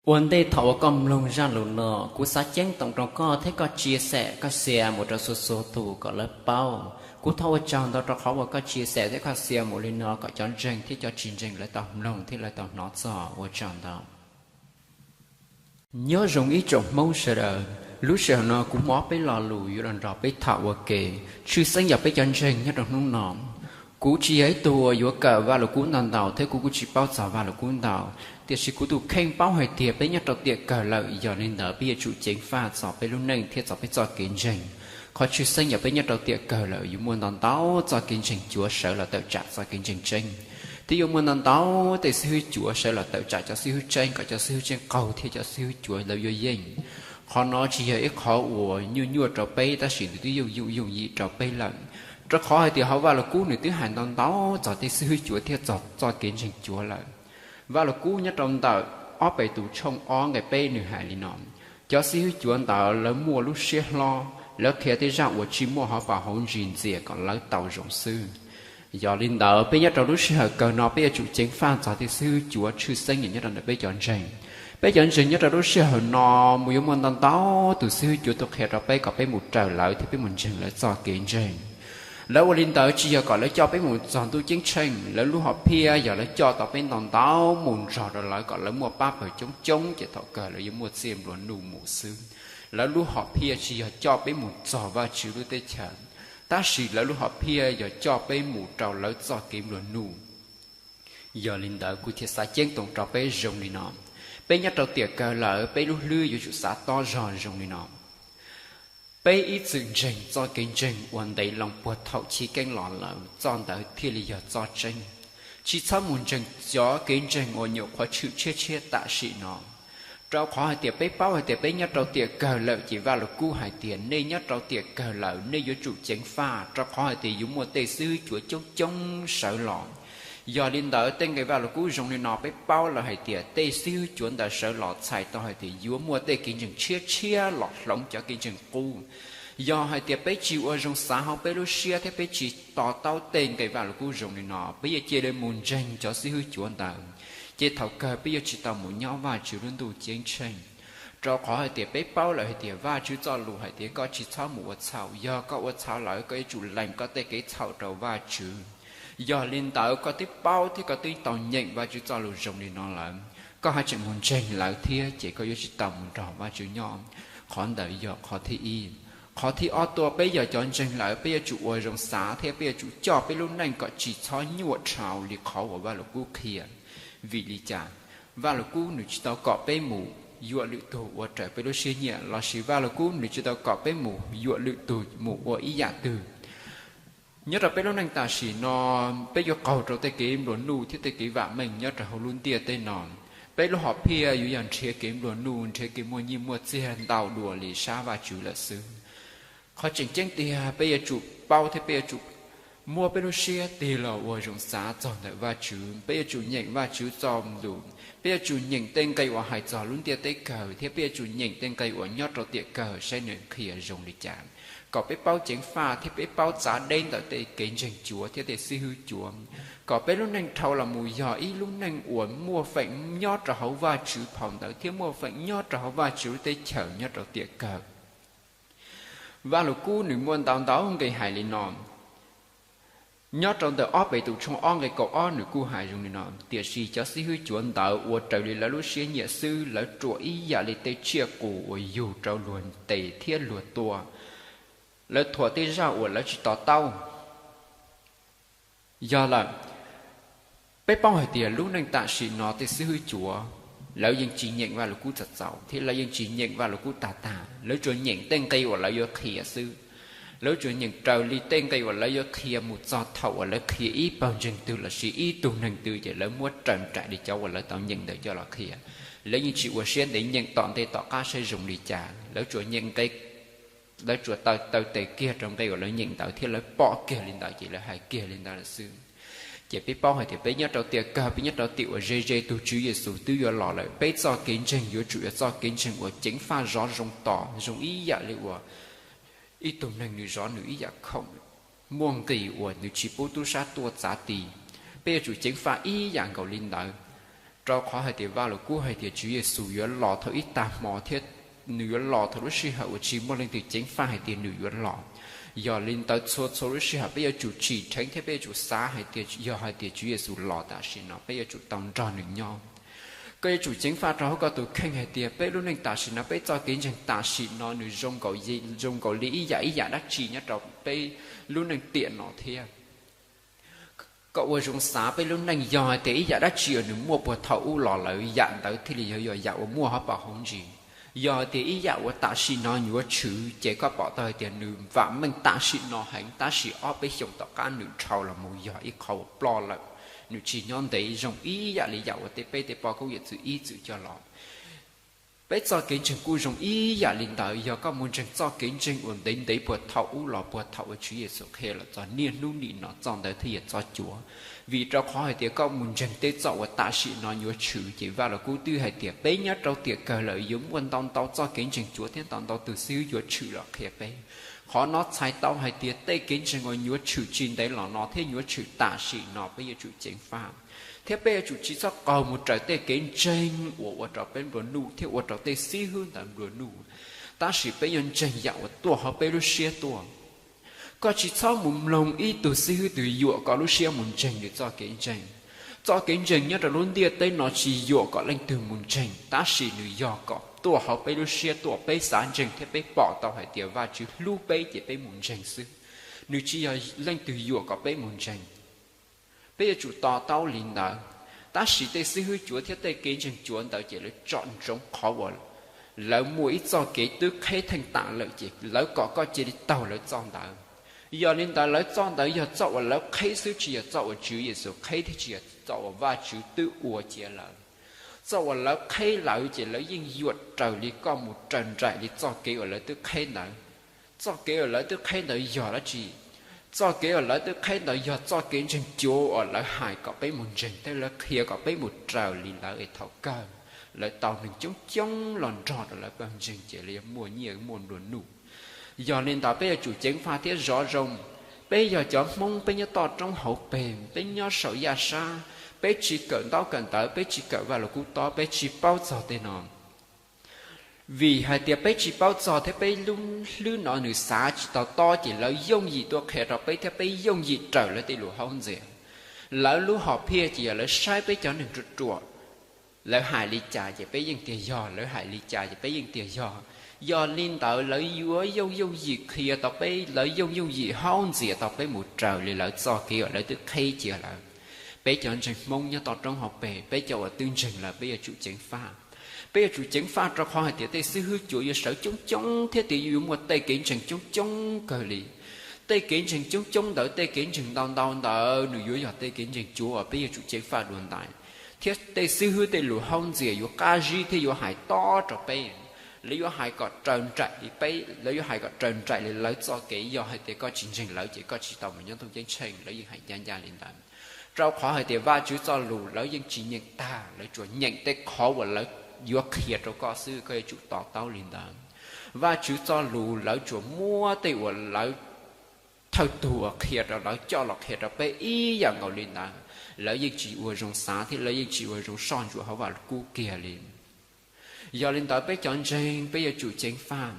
Ua ntej thaum uas koj mloog zaj lus no, kuv xav ceeb toom rau koj thiab koj tsia xam koj share mus rau txhua txhua tus kom lawv paub. Kuv thov ua tsaug ntau rau qhov uas koj tsia xam thiab koj share mus li no kom cov ntseeg thiab cov tsis ntseeg lawv tau mloog thiab lawv tau hnov txog. Ua tsaug ntau. Nyob zoo ib tsoom Hmoob sawv daws, lub sij hawm no kuv muaj ob peb lo lus yuav los nrog peb tham ua ke, tshwj xeeb yog peb cov ntseeg nyob rau hnub no. Kuv tsis yog ib tug uas yuav kawm Vaj Lus Kub ntau ntau thiab kuv kuj tsis paub txog Vaj Lus Kub ntau, tiam sis kuv tus kheej paub hais tias peb nyob rau tiam kawg lawm, yog li ntawd peb yuav tsum ceev faj txog peb lub neej thiab txog peb txoj kev ntseeg. Qhov tshwj xeeb yog peb nyob rau tiam kawg lawm yuav muaj ntau ntau txoj kev ntseeg cuav sawv los tawm tsam txoj kev ntseeg tseeb, thiab yuav muaj ntau ntau tej xib hwb cuav sawv los tawm tsam cov xib hwb tseeb kom cov xib hwb tseeb qaug thiab cov xib hwb cuav lawv yuav yeej. Qhov no tsis yog ib qhov uas nyuaj nyuaj rau peb tab sis nws twb yooj yooj yooj yim rau peb lawm, rau qhov hais tias hauv Vaj Lus Kub nws twb hais ntau ntau txog tej xib hwb cuav thiab txog txoj kev ntseeg cuav lawm. Vaj Lus Kub nyob rau ntawm ob Petus tshooj ob nqe peb nws hais li no: Cov xib hwb cuav ntawd lawv muaj lub siab hlob, lawv qhia tej zaj uas tsis muaj hauv paus hauv ntsis ntxias kom lawv tau zoo xwb. Yog li ntawd peb nyob rau lub sij hawm kawg no peb yuav tsum ceev faj txog tej xib hwb cuav tshwj xeeb nyob rau ntawm peb cov ntseeg. Peb cov ntseeg nyob rau lub sij hawm no mus yuav muaj ntau ntau tus xib hwb cuav tuaj qhia rau peb kom peb mus raws lawv thiab peb mus ntseeg lawv txoj kev ntseeg. Lawv ua li ntawd tsis yog kom lawv coj peb mus txog ntuj ceeb tsheej, lawv lub hom phiaj yog lawv coj tau peb ntau ntau mus nrog rau lawv kom lawv muaj pab pawg coob coob ces thaum kawg lawv yuav muaj txiaj nplua nuj mus xwb. Lawv lub hom phiaj tsis yog coj peb mus txog Vajtswv lub teb chaws, tab sis lawv lub hom phiaj yog coj peb mus rau lawv txoj kev nplua nuj. Yog li ntawd kuv thiaj xav ceeb toom rau peb zoo li no: peb nyob rau tiam kawg lawm peb lub hlwb yuav tsum xav tob zog zoo li no. Peb ib txwm ntseeg txoj kev ntseeg uas ntev loo puag thaum chiv keeb los lawm, txoj ntawd thiaj li yog txoj tseeb. Tsis txhob mus ntseeg cov kev ntseeg uas nyuam qhuav tshwm tshiab tshiab tam sim no, rau qhov hais tias peb paub hais tias peb nyob rau tiam kawg lawm ces Vaj Lus Kub hais tias nej nyob rau tiam kawg lawm nej yuav tsum ceev faj, rau qhov hais tias yuav muaj tej xib hwb cuav coob coob sawv los. Yog li ntawd tej nqe Vaj Lus Kub zoo li no peb paub lawm hais tias tej xib hwb cuav ntawd sawv los txhais tau hais tias yuav muaj tej kev ntseeg tshiab tshiab los hloov cov kev ntseeg qub. Yog hais tias peb tsis ua zoo xav hauv peb lub siab thiab peb tsis to taub tej nqe Vaj Lus Kub zoo li no, peb yuav cia li mus ntseeg cov xib hwb cuav ntawd, ces thaum kawg peb yuav tsis tau mus nyob Vajtswv lub ntuj ceeb tsheej. Rau qhov hais tias peb paub lawm hais tias Vajtswv txoj lus hais tias koj tsis txhob mus ua txhaum, yog koj ua txhaum lawm koj yuav tsum lees koj tej kev txhaum rau Vajtswv. Yog li ntawd koj twb paub thiab koj twb tau nyeem Vajtswv txoj lus zoo li no lawm, koj haj tseem mus ntseeg lawv thiab ces koj yuav tsis tau mus nrog Vajtswv nyob. Qhov ntawd yog qhov thib ib. Qhov thib ob tuaj, peb yog cov ntseeg lawm peb yuav tsum ua zoo xav thiab peb yuav tsum coj peb lub neej kom tsis txhob nyuaj dhau li qhov uas Vaj Lus Kub qhia. Vim li cas? Vaj Lus Kub nws tsis tau kom peb mus yuam lwm tus ua raws peb lub siab nyiam, lossis Vaj Lus Kub nws tsis tau kom peb mus yuam lwm tus mus ua ib yam twg. Nyob rau peb lub neej tam sim no, peb yuav qaug rau tej kev nplua nuj thiab tej kev vam meej nyob rau hauv lub ntiaj teb no. Peb lub hom phiaj yuav yog nrhiav kev nplua nuj, nrhiav kev muaj nyiaj muaj txiag ntau dua li sab Vajtswv lawm xwb. Qhov tseem ceeb tiag peb yuav tsum paub thiab peb yuav tsum muab peb lub siab tig los ua zoo xav txog ntawm Vajtswv, peb yuav tsum nyeem Vajtswv txoj lus, peb yuav tsum nyeem tej nqe uas hais txog lub ntiaj teb kawg thiab peb yuav tsum nyeem tej nqe uas nyob rau tiam kawg saib nws qhia zoo li cas, kom peb paub ceev faj thiab peb paub txav deb ntawm tej kev ntseeg cuav thiab tej xib hwb cuav, kom peb lub neej dhau los mus yog ib lub neej uas muaj feem nyob rau hauv Vajtswv phau ntawv thiab muaj feem nyob rau hauv Vajtswv lub teb chaws nyob rau tiam kawg. Vaj Lus Kub nws muaj ntau ntau nqe hais li no. Nyob rau ntawm ob Petus tshooj ob nqe kaum ob nws kuj hais zoo li no: Tiam sis cov xib hwb cuav ntawd ua raws li lawv lub siab nyiam xwb, lawv ruam ib yam li tej tsiaj qus uas yug rau luag ntes thiab luag tua, lawv thuam tej zaj uas lawv tsis to taub. Yog lawm, peb paub hais tias lub neej tam sim no tej xib hwb cuav, lawv yeej tsis nyeem Vaj Lus Kub txaus txaus thiab lawv yeej tsis nyeem Vaj Lus Kub tag tag, lawv tsuas nyeem tej nqe uas lawv yuav qhia xwb. Lawv tsuas nyeem raws li tej nqe uas lawv yuav qhia mus txog thaum uas lawv qhia ib pawg ntseeg twg lossis ib tug neeg twg ces lawv muab raws nraim li cov uas lawv tau nyeem ntawd coj los qhia. Lawv yeej tsis ua siab ntev nyeem tom ntej tom qab saib zoo li cas, lawv tsuas nyeem nqe, lawv tsuas taw taw tes kiag rau nqe uas lawv nyeem ntawd thiab lawv pom kiag li ntawd ces lawv hais kiag li ntawd lawm xwb. Ces peb paub hais tias peb nyob rau tiam kawg, peb nyob rau tiam uas ze ze tus Tswv Yexus twb yuav los lawm, peb txoj kev ntseeg yuav tsum yog txoj kev ntseeg uas ceev faj zov zoo tos zoo ib yam li uas ib tug neeg nws zov nws ib yam khoom muaj nqis uas nws tsis pub tub sab tuaj txav ti. Peb yuav tsum ceev faj ib yam nkaus li ntawd. Rau qhov hais tias Vaj Lug Kub hais tias Tswv Yexus yuav los thaum ib tag hmo thiab nws yuav los thaum lub sij hawm uas tsis muaj leej twg ceev faj hais tias nws yuav los. Yog li ntawd txhua txhua lub sij hawm peb yuav tsum tsim dheev thiab peb yuav tsum xav hais tias yog hais tias Tswv Yexus los tam sim no peb yuav tsum tau nrog nws nyob. Koj yuav tsum ceev faj rau hauv koj tus kheej hais tias peb lub neej tam sim no, peb txoj kev ntseeg tam sim no nws zoo nkaus li ib yam ib yam dab tsi nyob rau peb lub neej tiam no thiab. Koj ua zoo xav peb lub neej yog hais tias ib yam dab tsi uas nws muaj puag thaum ub los lawm, yam ntawd thiaj li yog yam uas muaj hauv paus hauv ntsis. Yog hais tias ib yam uas tam sim no yuav tshwm ces koj pom tau hais tias nws vam meej tam sim no heev, tab sis ob peb xyoos tom qab nws dhau los mus yog ib qho uas ploj lawm, nws tsis nyob ntev zoo ib yam li yam uas tej peb tej poj koob yawm txwv ib txwm coj los. Peb txoj kev ntseeg kuj zoo ib yam li ntawd, yog koj mus ntseeg txoj kev ntseeg uas ntev ntev puag thaum ub los puag thaum uas Tswv Yexus qhia los txog niaj hnub nim no txoj ntawd thiaj yog txoj cuav. Vim rau qhov hais tias koj mus ntseeg tej txoj uas tam sim no yuav tshwm ces Vaj Lug Kub twb hais tias peb nyob rau tiam kawg lawm yuav muaj ntau ntau txoj kev ntseeg cuav thiab ntau ntau tus xib hwb yuav tshwm los qhia peb. Qhov no txhais tau hais tias tej kev ntseeg uas yuav tshwm tsis ntev los no thiab yuav tshwm tam sim no peb yuav tsum ceev faj, thiab peb yuav tsum tsis txhob qaug mus raws tej kev ntseeg uas ua rau peb nplua nuj thiab ua rau tej xib hwb ntawd nplua nuj, tab sis peb yuav ntseeg yam uas tuaj hauv peb lub siab tuaj. Koj tsis txhob mus mloog ib tug xib hwb twg yuam koj lub siab mus ntseeg nws txoj kev ntseeg. Txoj kev ntseeg nyob rau lub ntiaj teb no tsis yuam kom leej twg mus ntseeg, tab sis nws yog kom tuaj hauv peb lub siab tuaj, peb xav ntseeg thiab peb pom tau hais tias Vajtswv hlub peb ces peb mus ntseeg xwb. Nws tsis yog leej twg yuam kom peb mus ntseeg. Peb yuav tsum to taub li ntawd. Tab sis tej xib hwb cuav thiab tej kev ntseeg cuav ntawd ces lawv tsom ntsoov qhov uas lawv muaj ib txoj kev twb qheb theej tam lawm ces lawv kom koj cia li taug lawv txoj ntawd. Yog li ntawd lawv txoj ntawd yog txoj uas lawv qheb xwb, tsis yog txoj uas Tswv Yexus qheb thiab tsis yog txoj uas Vajtswv twb ua cia lawm. Txoj uas lawv qheb lawm ces lawv yeej yuam raws li koj mus raws nraim li txoj kev uas lawv twb qheb ntawd. Txoj kev uas lawv twb qheb ntawd yog dab tsi? Txoj kev uas lawv twb qheb ntawd yog txoj kev ntseeg cuav uas lawv hais kom peb mus ntseeg thiab lawv qhia kom peb mus raws li lawv es thaum kawg lawv tau neeg coob coob los nrog rau lawv pawg ntseeg ces lawv yuav muaj nyiaj muaj nplua nuj. Yog li ntawd peb yuav tsum ceev faj thiab zov zoo. Peb yog cov Hmoob, peb nyob toj roob hauv pes, peb nyob saum yaj sab, peb tsis kawm ntaub kawm ntawv, peb tsis kawm Vaj Lug Kub Tob, peb tsis paub txog tej no. Vim hais tias peb tsis paub txog thiab peb lub hlwb no nws xav tsis tau tob ces lawv yooj yim tuaj qhia rau peb thiab peb yooj yim raws lawv tej lus haub ntxias. Lawv lub hom phiaj ces yog lawv saib peb cov neeg ruam ruam, lawv hais li cas ces peb yeej tiag yog, lawv hais li cas ces peb yeej tiag yog. Yog li ntawd lawv yuav yooj yooj yim qhia tau peb, lawv yooj yooj yim haub ntxias tau peb mus raws li lawv txoj kev uas lawv twb qheb cia lawm. Peb cov ntseeg Hmoob nyob toj roob hauv pes, peb cov uas twb ntseeg lawm peb yuav tsum ceev faj. Peb yuav tsum ceev faj rau qhov hais tias tej xib hwb cuav yuav sawv coob coob thiab tias yuav muaj tej kev ntseeg coob coob kawg li. Tej kev ntseeg coob coob ntawd, tej kev ntseeg ntau ntau ntawd nws yuav yog tej kev ntseeg cuav uas peb yuav tsum ceev faj dua ntais. Thiab tej xib hwb tej lus haub ntxias yuav qab zib thiab yuav hais tob rau peb. Lawv yuav hais kom raws nraim li peb, lawv yuav hais kom raws nraim li lawv txoj kev. Yog hais tias koj tsis ntseeg lawv ces koj tsis tau mus nyob ntuj ceeb tsheej, lawv yeej hais ncaj ncaj li ntawd. Rau qhov hais tias Vajtswv txoj lus lawv yeej tsis nyeem tag, lawv tsuas nyeem tej qhov uas lawv yuav qhia rau koj xwb, koj yuav tsum to taub li ntawd. Vajtswv txoj lus lawv tsuas muab tej uas lawv thawj tug uas qhia rau lawv coj los qhia rau peb ib yam nkaus li ntawd. Lawv yeej tsis ua zoo xav thiab lawv yeej tsis ua zoo soj ntsuam hauv Vaj Lug Kub kiag li. Yog li ntawd peb cov ntseeg peb yuav tsum ceev faj.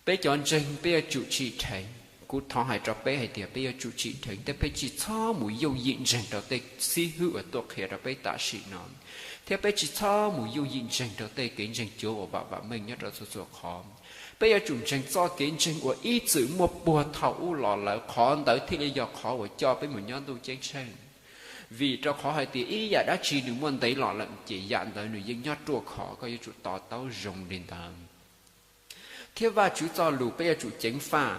Peb cov ntseeg peb yuav tsum tsim dheev. Kuv thov hais rau peb hais tias peb yuav tsum tsim dheev thiab peb tsis txhob mus yooj yim ntseeg rau tej xib hwb uas tuaj qhia rau peb tam sim no, thiab peb tsis txhob mus yooj yim ntseeg rau tej kev ntseeg cuav uas vam vam meej nyob rau txhua txhua qhov. Peb yuav tsum ntseeg txoj kev ntseeg uas ib txwm muaj puag thaum ub los lawm, qhov ntawd thiaj li yog qhov uas coj peb mus nyob ntuj ceeb tsheej. Vim rau qhov hais tias ib yam dab tsi nws muaj ntev los lawm ces yam ntawd nws yeej nyob ruaj khov, koj yuav tsum to taub zoo li ntawd. Thiab Vajtswv txoj lus peb yuav tsum ceev faj.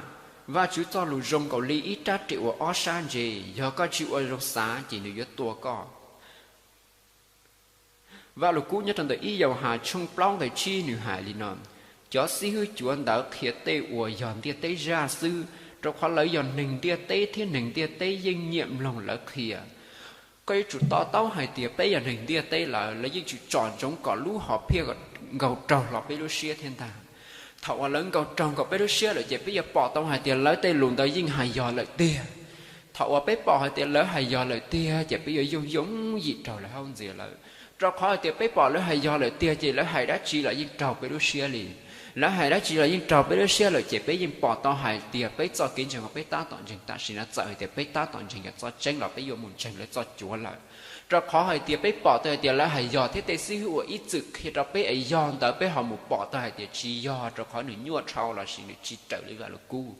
Vajtswv txoj lus zoo nkaus li ib rab riam uas ob sab ntse, yog koj tsis ua zoo xav ces nws yuav tua koj. Vaj Lug Kub nyob rau ntawm ib Yauhas tshooj plaub nqe tsib nws hais li no: Cov xib hwb cuav ntawd qhia tej uas yog ntiaj teb zaj xwb, rau qhov lawv yog neeg ntiaj teb thiab neeg ntiaj teb yeej nyiam mloog lawv qhia. Koj yuav tsum to taub hais tias peb yog neeg ntiaj teb lawm, lawv yeej tsis tsom ntsoov kom lub hom phiaj nkaug raug hlo peb lub siab thiab ntag. Thaum uas lawv nkaug raug nkaus peb lub siab lawm ces peb yuav pom tau hais tias lawv tej lus ntawd yeej hais yog lawm tiag. Thaum uas peb pom hais tias lawv hais yog lawm tiag ces peb yuav yooj yooj yim raug lawv haub ntxias lawm. Rau qhov hais tias peb pom lawv hais yog lawm tiag ces lawv hais dab tsi los yeej raug peb lub siab li. Lawv hais dab tsi los yeej raug peb lub siab lawm ces peb yeej pom tau hais tias peb txoj kev ntseeg uas peb tab tom ntseeg tam sim no txawm hais tias peb tab tom ntseeg yog txoj tseeb los peb yuav mus ntseeg lawv txoj cuav lawm. Rau qhov hais tias peb pom tau hais tias lawv hais yog thiab tej xib hwb uas ib txwm qhia rau peb es yog ntawd peb ho mus pom tau hais tias tsis yog rau qhov nws nyuaj dhau los sis nws tsis raws li Vaj Lug Kub.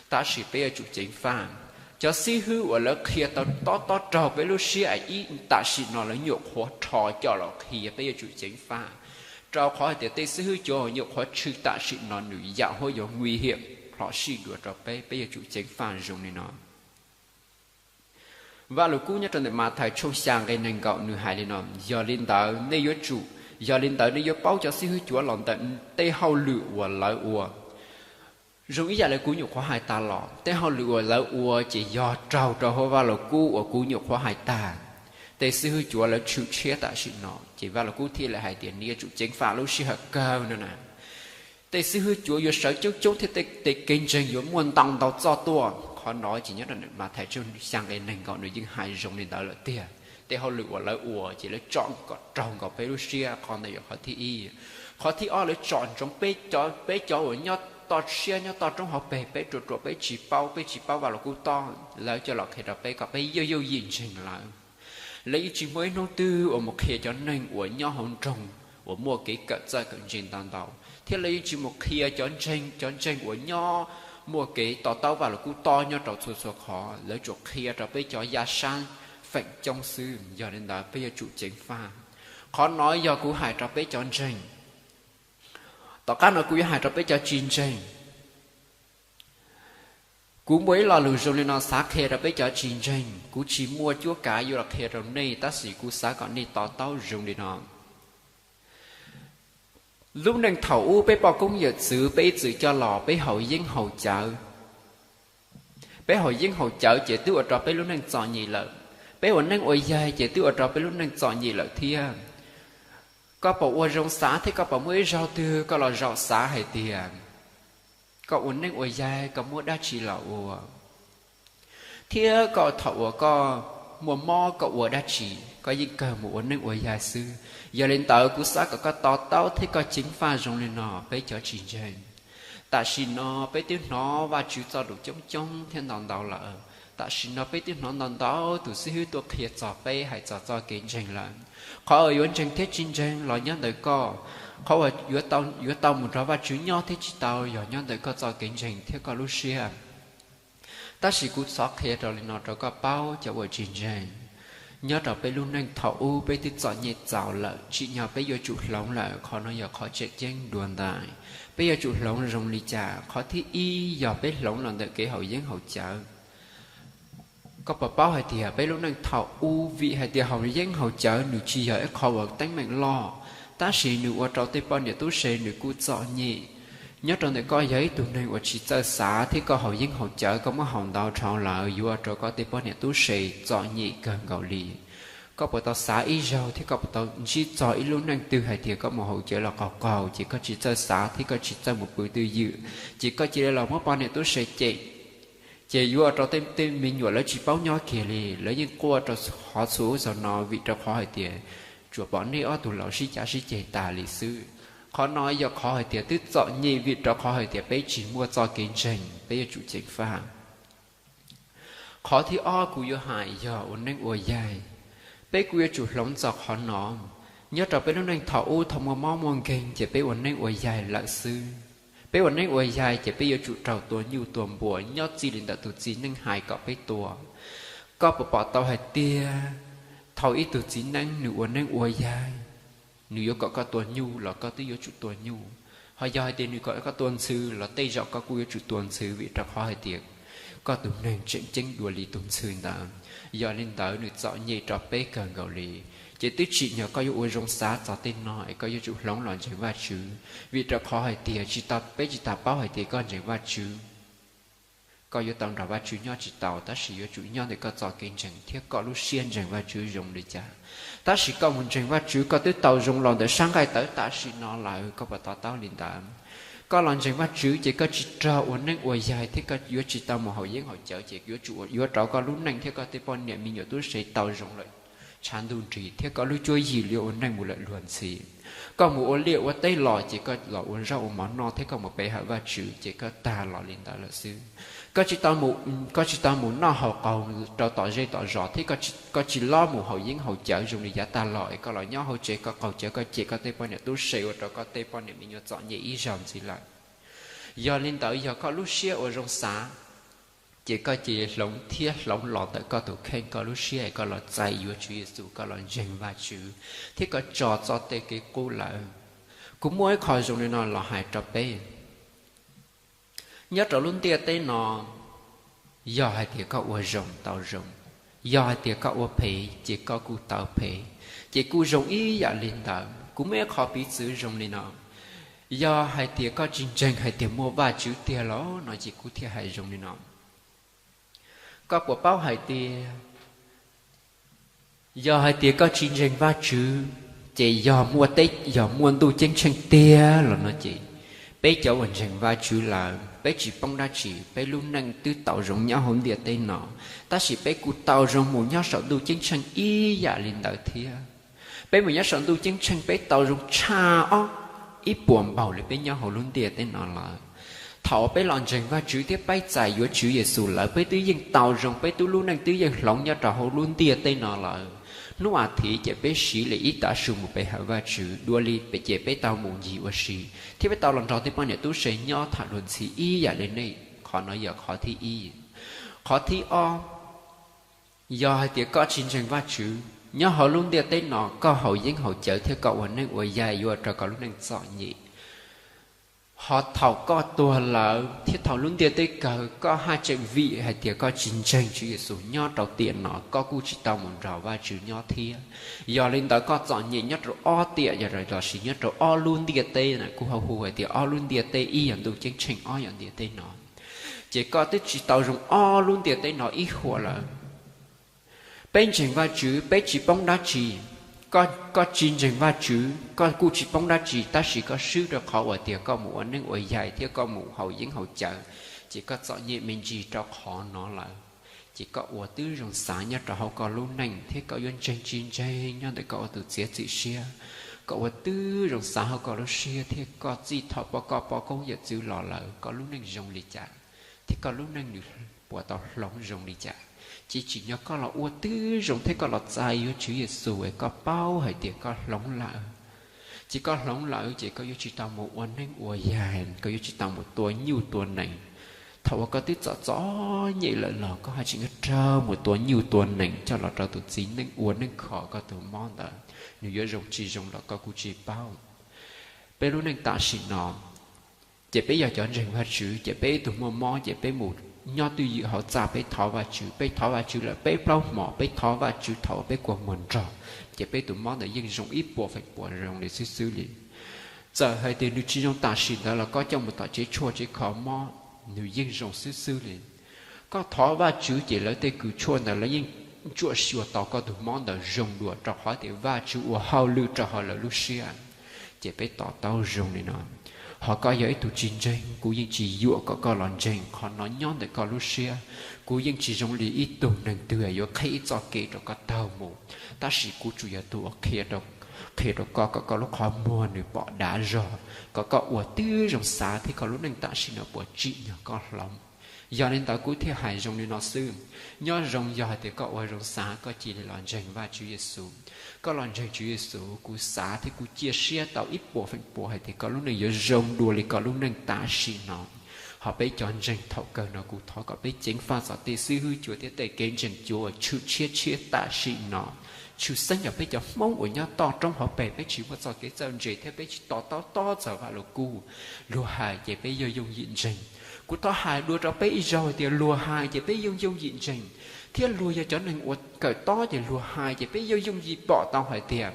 Tab sis peb yuav tsum ceev faj. Cov xib hwb uas lawv qhia tau tob tob raug peb lub siab es ib tam sim no lawv nyuam qhuav rho coj los qhia peb yuav tsum ceev faj. Rau qhov hais tias tej xib hwb cuav uas nyuam qhuav tshwm tam sim no nws yam huab yuav nqui hiam los sij dua rau peb, peb yuav tsum ceev faj zoo li no. Vaj Lug Kub nyob rau ntawm Mathais tshooj xya nqe nees nkaum nws hais li no: Yog li ntawd nej yuav tsum, yog li ntawd nej yuav paub cov xib hwb cuav los ntawm tej hauj lwm uas lawv ua. Zoo ib yam li kuv nyuam qhuav hais tas los, tej hauj lwm uas lawv ua ces yog raug rau hauv Vaj Lug Kub uas kuv nyuam qhuav hais tag. Tej xib hwb cuav lawv tshwm tshiab tam sim no ces Vaj Lug Kub thiaj li hais tias nej yuav tsum ceev faj lub sij hawm kawg no na. Tej xib hwb cuav yuav sawv coob coob thiab tej kev ntseeg yuav muaj ntau ntau txoj tuaj. Qhov no ces nyob rau Mathais tshooj xya nqe nees nkaum nws yeej hais zoo li ntawd lawm tiag. Tej hauj lwm uas lawv ua ces lawv tsom kom raug nkaus peb lub siab, qhov ntawd yog qhov thib ib. Qhov thib ob, lawv tsom ntsoov peb cov, peb cov uas nyob toj siab nyob toj roob hauv pes, peb ruam ruam peb tsis paub, peb tsis paub Vaj Lug Kub tob, lawv coj los qhia rau peb kom peb yooj yooj yim ntseeg lawv. Lawv yeej tsis muaj ib hnub twg uas mus qhia cov neeg uas nyob hauv nroog uas muaj kev kawm txawj kawm ntse ntau ntau, thiab lawv yeej tsis mus qhia cov ntseeg, cov ntseeg uas nyob muaj kev to taub Vaj Lug Kub tob nyob rau txhua txhua qhov. Lawv tsuas qhia rau peb cov yaj sab feem coob xwb. Yog li ntawd peb yuav tsum ceev faj. Qhov no yog kuv hais rau peb cov ntseeg. Tom qab no kuv yuav hais rau peb cov tsis ntseeg. Kuv muaj ib lo lus zoo li no xav qhia rau peb cov tsis ntseeg. Kuv tsis muaj cuab kav yuav los qhia rau nej, tab sis kuv xav kom nej to taub zoo li no. Lub neej thaum ub peb poj koob yawm txwv peb ib txwm coj los peb haus yeeb haus cawv. Peb haus yeeb haus cawv ces twb ua rau peb lub neej txom nyem lawm. Peb ua neeb ua yaig ces twb ua rau peb lub neej txom nyem lawm thiab. Koj puas ua zoo xav thiab koj puas muaj ib zaug twg koj los zaum xav hais tias koj ua neeb ua yaig koj muab dab tsi los ua? Thiab koj thaum uas koj muaj mob koj ua dab tsi? Koj yeej kawg mus ua neeb ua yaig xwb. Yog li ntawd kuv xav kom koj to taub thiab koj ceev faj zoo li no, peb cov tsis ntseeg. Tam sim no peb twb hnov Vajtswv txoj lus coob coob thiab ntau ntau lawm. Tam sim no peb twb hnov ntau ntau tus xib hwb tuaj qhia txog peb hais txog txoj kev ntseeg lawm. Qhov uas yuav ntseeg thiab tsis ntseeg los nyob ntawm koj. Qhov uas yuav tau mus nrog Vajtswv nyob thiab tsis tau yog nyob ntawm koj txoj kev ntseeg thiab koj lub siab. Tab sis kuv xav qhia rau li no rau koj paub cov uas tsis ntseeg. Nyob rau peb lub neej thaum ub peb twb txom nyem txaus lawm, tsim nyog peb yuav tsum hloov lawm, qhov no yog qhov tseem ceeb dua ntais. Peb yuav tsum hloov zoo li cas? Qhov thib ib yog peb hloov los ntawm kev haus yeeb haus cawv. Koj puas paub hais tias peb lub neej thaum ub vim hais tias haus yeeb haus cawv nws tsis yog ib qho uas teeb meem loj, tab sis nws ua rau tej poj niam tub se nws kuj txom nyem. Nyob rau ntawm koj yog ib tug neeg uas tsis txawj xav thiab koj haus yeeb haus cawv koj muab haus ntau dhau lawm yuav ua rau koj tej poj niam tub se txom nyem kawg nkaus li. Koj puas tau xav ib zaug thiab koj puas tau ntsib txog ib lub neej twg hais tias koj mus haus cawv los qaug qaug ces koj tsis txawj xav thiab koj tsis txawj mus pw twj ywm, ces koj cia li los muab poj niam tub se cem, ces yuav ua rau tej me nyuam lawv tsis paub nyob kiag li, lawv yeej quaj rau qhov txhua ub txhua no vim rau qhov hais tias tsuas pom nej ob tug laus sib cav sib ceg tas li xwb. Qhov no yog qhov hais tias twb txom nyem vim rau qhov hais tias peb tsis muaj txoj kev ntseeg, peb yuav tsum ceev faj. Qhov thib ob kuv yuav hais yog ua neeb ua yaig. Peb kuj yuav tsum hloov txog qhov no. Nyob rau peb lub neej thaum ub thaum muaj mob muaj nkeeg ces peb ua neeb ua yaig lawm xwb. Peb ua neeb ua yaig ces peb yuav tsum raug tua nyuj tua npua nyob txij li ntawm tus txiv neej hais kom peb tua. Koj puas pom tau hais tias thaum ib tug txiv neeb nws ua neeb ua yaig, nws yuav kom koj tua nyuj los koj twb yuav tsum tua nyuj. Ho yog hais tias nws kom koj tua ntxhw los tej zaum koj kuj yuav tsum tua ntxhw vim rau qhov hais tias koj tus neeg tseem ceeb dua li tus ntxhw ntawd. Yog li ntawd nws txom nyem rau peb kawg nkaus li. Ces twb tsim nyog koj yuav ua zoo xav txog tej no es koj yuav tsum hloov los ntseeg Vajtswv, vim rau qhov hais tias tsis tau, peb tsis tas paub hais tias koj ntseeg Vajtswv koj yuav tau nrog Vajtswv nyob tsis tau, tab sis yuav tsum nyob ntawm koj txoj kev ntseeg thiab koj lub siab ntseeg Vajtswv zoo li cas. Tab sis koj mus ntseeg Vajtswv koj twb tau zoo los ntawm sab nqaij tawv tam sim no lawm, koj puas to taub li ntawd? Koj los ntseeg Vajtswv ces koj tsis raug ua neeb ua yaig thiab koj yuav tsis tau mus haus yeeb haus cawv, ces yuav tsum yuav rau koj lub neej thiab koj tej poj niam me nyuam tub se tau zoo lawm. tshav ntuj nrig thiab koj lub cuab yig li ua neej mus lawm luag ntxhi. Koj mus ua liaj ua teb los ces koj los ua zaub ua mov noj thiab koj mus pe hawm Vajtswv ces koj tag los li ntawd lawm xwb. Koj tsis tau mus noj haus qaug rau tom zej tom zos thiab koj tsis los mus haus yeeb haus cawv zoo li yav tag los es koj los nyob hauv tsev koj qaug cawv koj cem koj tej poj niam tub se ua rau koj tej poj niam me nyuam txom nyem ib zaug ntxiv lawm. Yog li ntawd yog koj lub siab ua zoo xav ces koj cia li hloov thiab hloov los ntawm koj tus kheej koj lub siab es koj los txais yuav Tswv Yexus koj los ntseeg Vajtswv thiab koj tso txoj tej kev qub lawm. Kuv muaj ib qho zoo li no los hais rau peb. Nyob rau lub ntiaj teb no, yog hais tias koj ua zoo tau zoo, yog hais tias koj ua phem ces koj kuj tau phem, ces kuj zoo ib yam li ntawd. Kuv muaj ib qho piv txwv zoo li no, yog hais tias koj tsis ntseeg hais tias muaj Vajtswv tiag los no ces kuv thiaj hais zoo li no. Koj puas paub hais tias yog hais tias koj tsis ntseeg Vajtswv, ces yog muaj teb yog muaj ntuj ceeb tsheej tiag los no ces peb cov uas ntseeg Vajtswv lawm peb tsis poob dab tsi, peb lub neej twb tau zoo nyob hauv ntiaj teb no, tab sis peb kuj tau zoo mus nyob saum ntuj ceeb tsheej ib yam li ntawd thiab. Peb mus nyob saum ntuj ceeb tsheej peb tau zoo tshaj ob ib puas npaug li peb nyob hauv lub ntiaj teb no lawm. Thaum peb los ntseeg Vajtswv thiab peb txais yuav Tswv Yexus lawm peb twb yeej tau zoo, peb twb lub neej twb yeej hloov nyob rau hauv lub ntiaj teb no lawm. Hnub as thiv ces peb siv li ib tav su mus pe hawm Vajtswv dua li ces peb tau mus ncig ua si thiab peb tau los nrog tej poj niam tub se nyob tham luag ntxhi ib yam li nej. Qhov no yog qhov thib ib. Qhov thib ob, yog hais tias koj tsis ntseeg Vajtswv, nyob hauv lub ntiaj teb no koj haus yeeb haus cawv thiab koj ua neej ua yaig yuav ua rau koj lub neej txom nyem. Ho thaum koj tuag lawm thiab thaum lub ntiaj teb kawg koj haj tseem vim hais tias koj tsis ntseeg Tswv Yexus nyob rau tiam no koj kuj tsis tau mus nrog Vajtswv nyob thiab. Yog li ntawd koj txom nyem nyob rau ob tiam yog lossis nyob rau ob lub ntiaj teb na, kuv ho hu hais tias ob lub ntiaj teb, ib yog ntuj ceeb tsheej, ob yog ntiaj teb no, ces koj twb tsis tau zoo ob lub ntiaj teb no ib huam lawm. Peb ntseeg Vajtswv peb tsis poob dab tsi. Koj tsis ntseeg Vajtswv koj kuj tsis poob dab tsi, tab sis koj swb rau qhov uas tias koj mus ua neej ua yaig thiab koj mus haus yeeb haus cawv, ces koj txom nyem me ntsis rau qhov no lawm. Ces koj ua twb zoo xav nyob rau hauv koj lub neej thiab koj yuav ntseeg tsis ntseeg nyob ntawm koj ua tus txiav txim siab. Koj ua twb zoo xav hauv koj lub siab thiab koj txij thaum pom koj poj koob yawm txwv los lawm koj lub neej zoo li cas thiab koj lub neej nws puas tau hloov zoo li cas. Ces tsim nyog koj los ua twb zoo thiab koj los txais yuav Tswv Yexus es koj paub hais tias koj hloov lawm. Ces koj hloov lawm ces koj yuav tsis tau mus ua neej ua yaig, koj yuav tsis tau mus tua nyuj tua nees. Thaum uas koj twb txom txom nyem lawm los koj haj tseem yuav raug mus tua nyuj tua nees coj los rau tus txiv neej ua neej kho koj tus mob ntawd, nws yuav zoo tsis zoo los koj kuj tsis paub. Peb lub neej tam sim no ces peb yog cov ntseeg Vajtswv ces peb ib tug muaj mob ces peb mus nyob twj ywm hauv txaj peb thov Vajtswv, peb thov Vajtswv lawm peb plaub hmos peb thov Vajtswv thaum uas peb kua muag nrog, ces peb tus mob ntawd yeej zoo ib puas feem pua zoo li xwb xwb li. Txawm hais tias nws tsis zoo tam sim ntawd los koj coj mus tom tsev tshuaj tsev kho mob nws yeej zoo xwb xwb li. Koj thov Vajtswv ces lawv tej kws tshuaj ntawd lawv yeej ntsuam xyuas tau koj tus mob ntawd zoo dua rau qhov tias Vajtswv ua hauj lwm rau hauv lawv lub siab. Ces peb to taub zoo li no. Ho koj yog ib tug tsis ntseeg kuv yeej tsis yuam kom koj los ntseeg qhov no nyob ntawm koj lub siab. Kuv yeej tsis zoo li ib tug neeg twg yuav qhia ib txoj kev rau koj taug mus, tab sis kuv tsuas yog tus uas qhia rau koj kom koj lub qhov muag nws pom dav zog, kom koj ua twb zoo xav thiab koj lub neej tam sim no puas tsim nyog koj hloov. Yog li ntawd kuv thiaj hais zoo li no xwb. Nyob zoo yog hais tias koj ua zoo xav koj cia li los ntseeg Vajtswv Yexus. Koj los ntseeg Tswv Yexus kuv xav thiab kuv cia siab tau ib puas feem pua hais tias koj lub neej yuav zoo dua li koj lub neej tam sim no. Ho peb cov ntseeg thaum kawg no kuv thov kom peb ceev faj txog tej xib hwb cuav thiab tej kev ntseeg cuav uas tshwm tshiab tshiab tam sim no. Tshwj xeeb yog peb cov Hmoob uas nyob toj roob hauv pes peb tsis muaj txoj kev txawj ntse thiab peb tsis to taub tob txog Vaj Lug Kub. Luag hais ces peb yeej yooj yim ntseeg. Kuv thov hais dua rau peb ib zaug hais tias luag hais ces peb yeej yooj yim ntseeg, thiab luag yog cov neeg uas kawm tob ces luag hais ces peb yeej yooj yim pom tau hais tias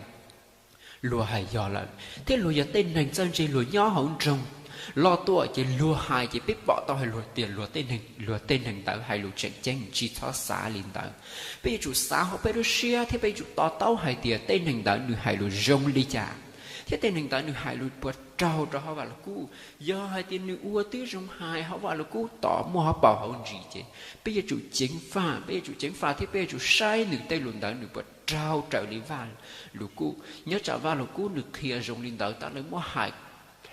luag hais yog lawm, thiab luag yog tej neeg txawj ntse luag nyob hauv nroog loj tuaj ces luag hais ces peb pom tau hais tias luag tej neeg ntawd hais lus tseem ceeb, tsis txhob xav li ntawd. Peb yuav tsum xav hauv peb lub siab thiab peb yuav tsum to taub hais tias tej neeg ntawd nws hais lus zoo li cas, thiab tej neeg ntawd nws hais lus puas raug rau hauv Vaj Lug Kub. Yog hais tias nws ua twb zoo hais hauv Vaj Lug Kub tom muaj hauv paus hauv ntsis ces peb yuav tsum ceev faj, peb yuav tsum ceev faj thiab peb yuav tsum saib nws tej lus ntawd nws puas raug raws li Vaj Lug Kub. Nyob tsam Vaj Lug Kub nws qhia zoo li ntawd, tab lawv muab hais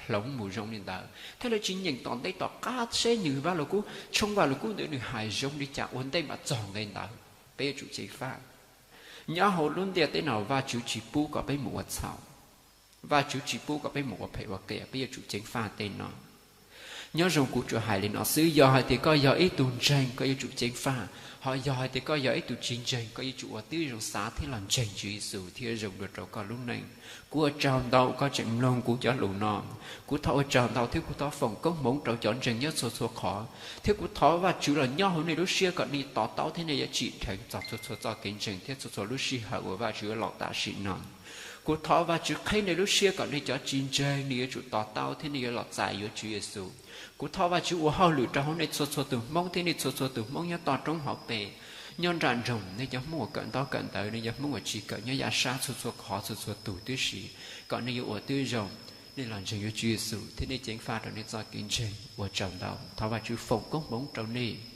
hloov mus zoo li ntawd, thiab lawv tsis nyeem tom ntej tom qab seb nws Vaj Lug Kub, tshooj Vaj Lug Kub ntawd nws hais zoo li cas ua ntej mam txog nqe ntawd. Peb yuav tsum ceev faj. Nyob hauv lub ntiaj teb no Vajtswv tsis pub kom peb mus ua txhaum, Vajtswv tsis pub kom peb mus ua phem ua qias, peb yuav tsum ceev faj tej no. Nyob zoo kuv tsuas hais li no xwb, yog hais tias koj yog ib tug ntseeg koj yuav tsum ceev faj, ho yog hais tias koj yog ib tug tsis ntseeg koj yuav tsum ua tib zoo xav thiab los ntseeg Tswv Yexus thiab zoo dua rau koj lub neej. Kuv ua tsaug ntau koj tseem mloog kuv cov lus no. Kuv thov ua tsaug ntau thiab kuv thov foom koob hmoov rau cov ntseeg nyob txhua txhua qhov, thiab kuv thov Vajtswv los nyob hauv nej lub siab kom nej to taub thiab nej yuav tsim dheev txog txhua txhua txoj kev ntseeg thiab txhua txhua lub sij hawm uas Vajtswv yuav los tam sim no. Kuv thov Vajtswv qheb nej lub siab kom nej cov tsis ntseeg nej yuav tsum to taub thiab nej yuav los txais yuav Tswv Yexus. Kuv thov Vajtswv ua hauj lwm rau hauv nej txhua txhua tus Hmoob thiab nej txhua txhua tus Hmoob nyob toj roob hauv pes, nyob nram nroog, nej cov Hmoob uas kawm ntaub kawm ntawv, nej cov Hmoob uas tsis kawm nyob yav sab txhua txhua qhov txhua txhua tus tib si, kom nej yuav ua tib zoo, nej los ntseeg yuav Tswv Yexus thiab nej ceev faj rau nej txoj kev ntseeg. Ua tsaug ntau, thov Vajtswv foom koob hmoov rau nej.